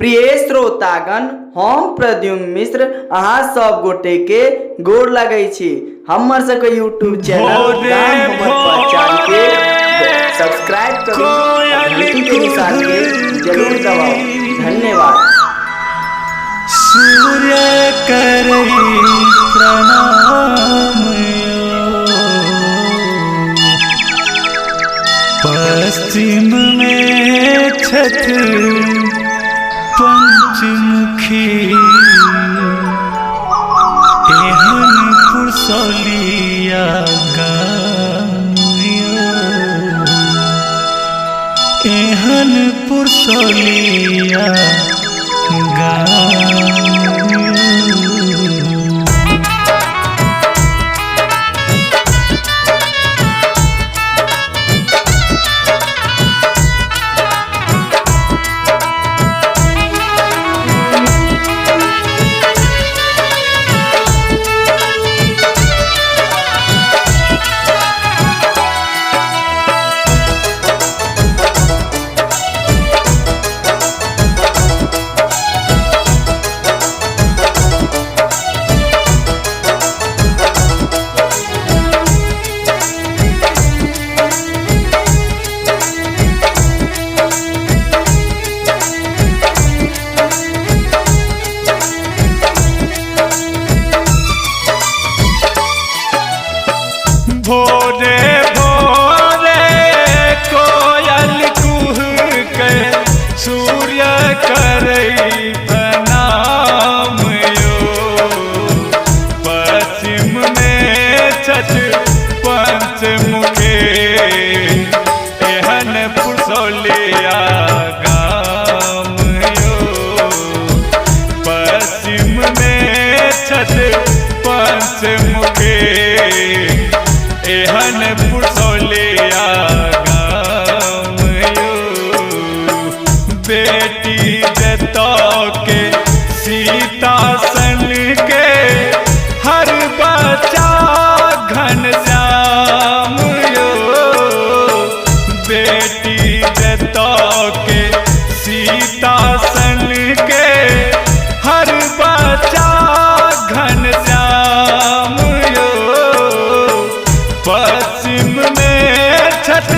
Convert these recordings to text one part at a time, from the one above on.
प्रिय श्रोतागण, हम प्रद्युम्न मिश्र अहाँ सब गोटे के गोर लगै छी। हमर सबके यूट्यूब चैनल भोरे गाम हमर पहचान के भोरे सब्सक्राइब करू आ कोयल घंटी के निशान के जरूर दबाउ। कुहकई, धन्यवाद। सूर्य करई प्रणाम यो। पश्चिम में छठ पंचमुखी, एहन पुरसौलिया गाम यो। एहन पुरसौलिया गाम यो। भोरे भोरे कोयल कुह के, सूर्य करई प्रणाम यो। पश्चिम में छठ पंचमुखे, एहन पुरसौलिया गाम यो। पश्चिम में छठ पंचमुखे, एहन पुरसौलिया गाम यो। बेटी जतो के सीता सन के, हर बच्चा घन श्याम यो। बेटी जतो के सीता सन के, हर बच्चा घन श्याम यो। पश्चिम में छठ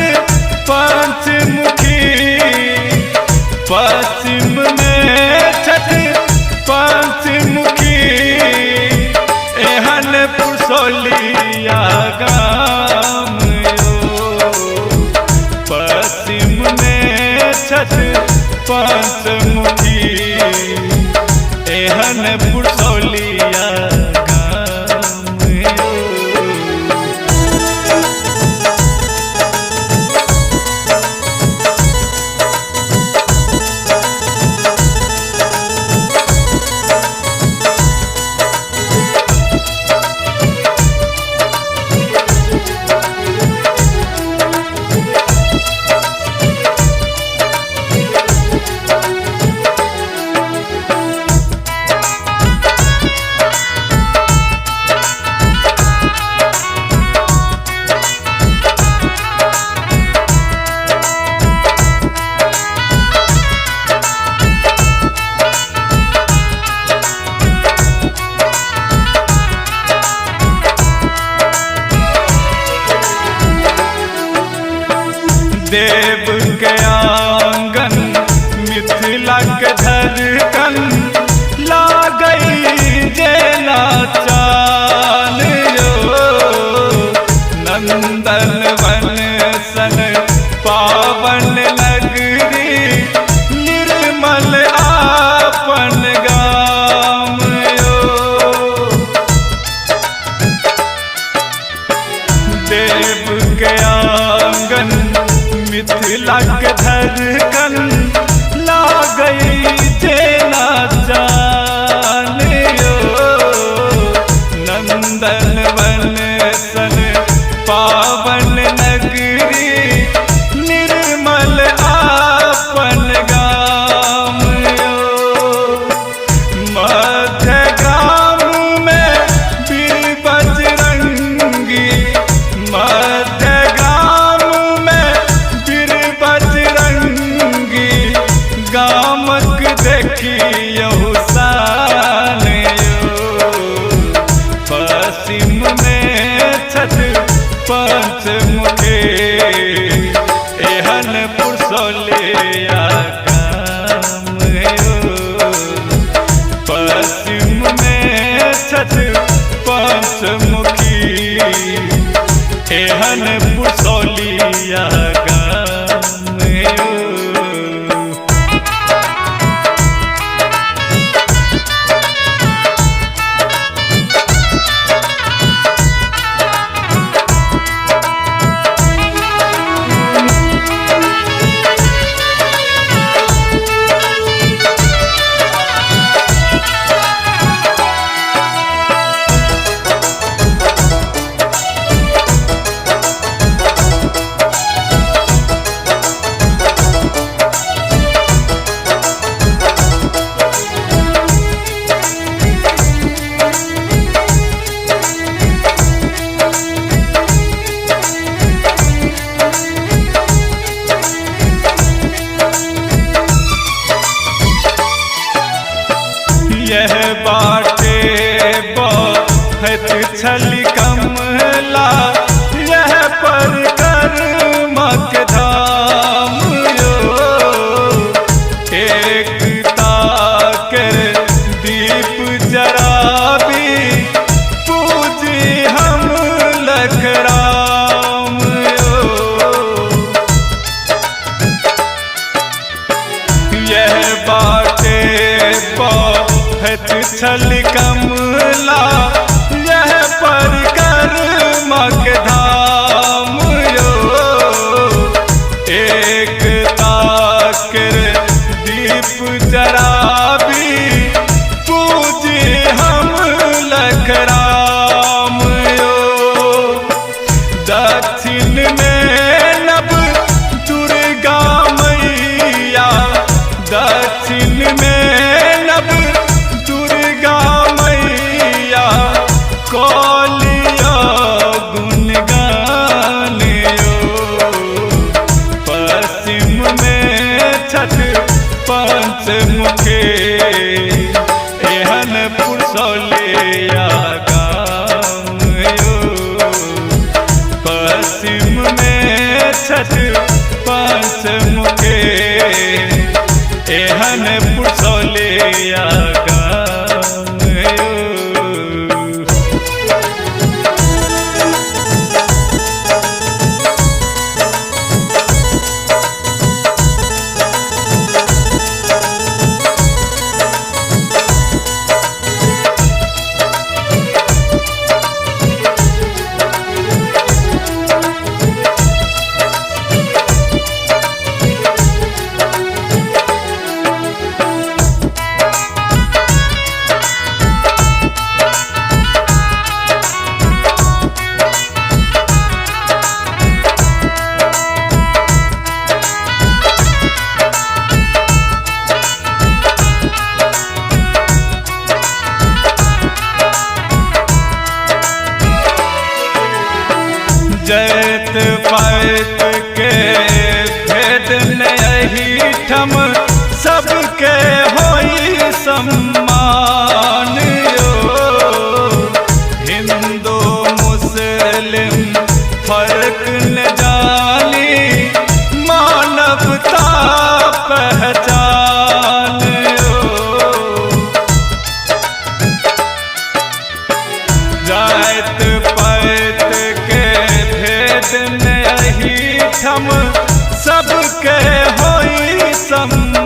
पंचमुखी, पश्चिम में छठ पंचमुखी, एहन पुरसौलिया गाम यो। पश्चिम में छठ पंचमुखी, एहन पुरसौलिया गाम यो। देव के आंगन मिथिला के धड़कन, लागई जेना चान यो। नंदन वन सन पावन नगरी, निर्मल आपन गाम यो। देव के आंगन मिथिला के धड़कन, लागई जेना देखियौ शान यो। पश्चिम में छठ पंचमुखी एहन पुरसौलिया गाम यो। पश्चिम में छठ पंचमुखी एहन पुरसौलिया गाम यो। यह बाटे बहुत छल कमला यह पर कर्मक धाम यो। एकता के दीप जराबी पूजी हम लख राम यो। यह बाटे बहुत छल कमला यह पर कर्मक धाम यो। एकता के दीप जराबी पूजी हम लख राम यो। दक्षिण में नव दुर्गा मैया दक्षिण में नव दुर्गा मैया कौलिया गुणगान यो। पश्चिम में छठ पंचमुखी एहन पुरसौलिया गाम यो। पश्चिम में छठ पंचमुखी एहन पुरसौलिया गाम यो। जैत पात के भेद नहीं ठम सबके होई सम्मान यो। हिंदू मुस्लिम फर्क न जानी मानवता पहचान यो। जात पात के भेद नहीं थम सबके होई सम्मान।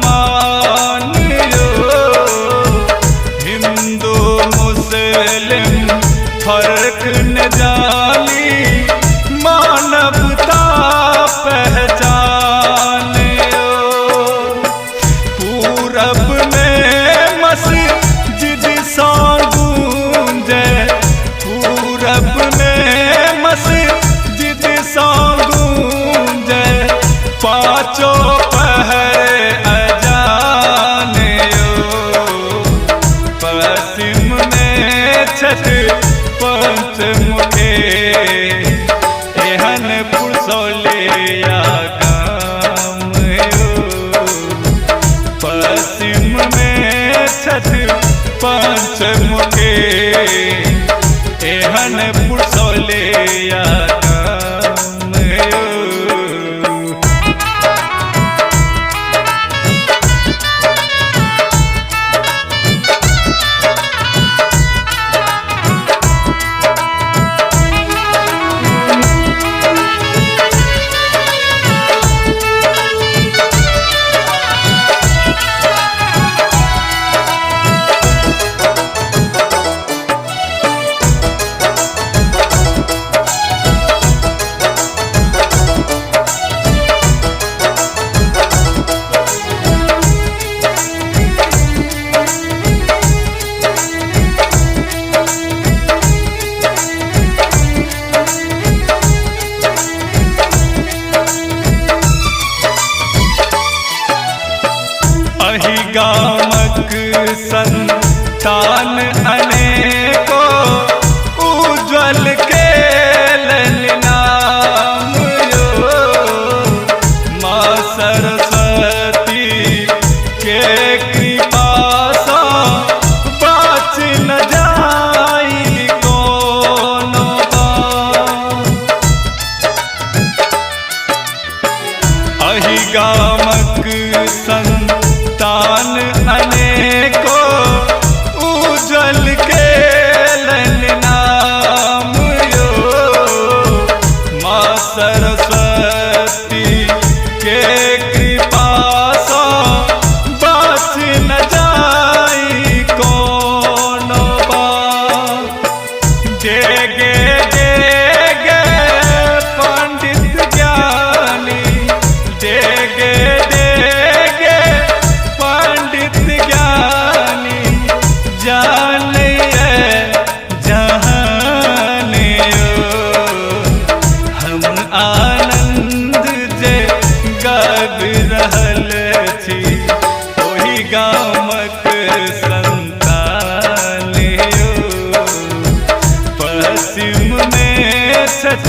गामक संतान अनेको उज्ज्वल केलनि नाम यो। माँ सरस्वती के कृपा सँ बाँच न जाई कोनो बात। अहि गामक संतान अनेको उज्ज्वल केलनि नाम यो। माँ सरस्वती के कृपा सँ बाँच न जाई कोनो बात। डेगे डेगे पंडित ज्ञानी, डेगे डेगे पंडित ज्ञानी, जानिए जहान यो। हम आनंद जे गाबि रहल छी ओहि गामक संतान यो। पश्चिम में छठ